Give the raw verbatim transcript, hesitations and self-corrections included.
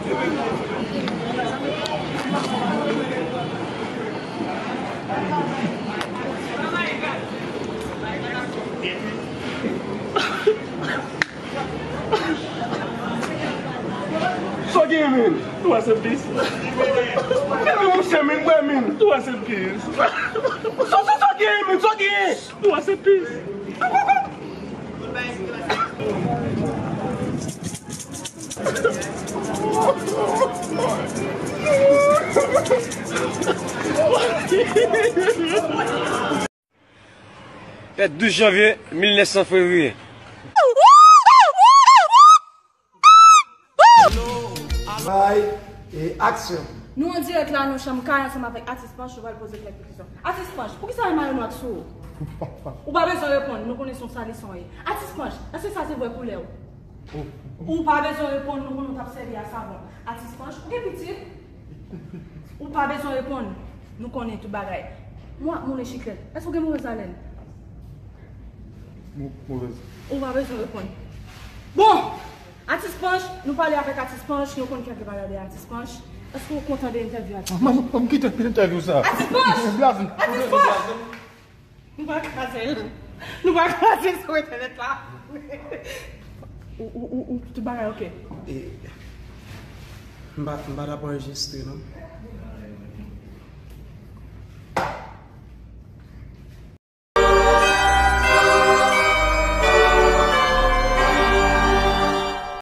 Sa w gen, men? Rest in peace. Gade monchè, men, wè, men. Rest in peace. Sa, sa, sa w gen, men? Sa w gen? Rest in peace. Fèt douz janvye mil nèf san fevriye. Bay e aksyon. Nou an dirèk la nan chanm kay ansanm avèk Atis Panch, nou pral poze kèk kesyon. Atis Panch, poukisa e mayo nwa k sou ou? Ou pa bezwen reponn, nou konnen se yon salison ye. Atis Panch, èske sa se vre koulè w? Ou pa bezwen reponn, nou konnen w t ap sèvi a savon. Atis Panch, ou gen pitit? Ou pa bezwen reponn, nou konnen tout bagay. Mwen ap moulen chiklèt. Èske w gen movèz alèn? Mo-, movèz. Ou pa bezwen reponn. Bon! Atis Panch, nou pale avèk Atis Panch, nou konn kèk bagay de Atis Panch. Èske w kontan de entèvyou Atis Panch? Manman, manman, kite entèvyou sa. Atis Panch! Blaze. Atis Panch! Nou pa kraze l. Nou pa kraze l sou entènèt la. Ou, ou, ou, ou, tout bagay oke. E, m pa, m pa t ap anrejistre, non.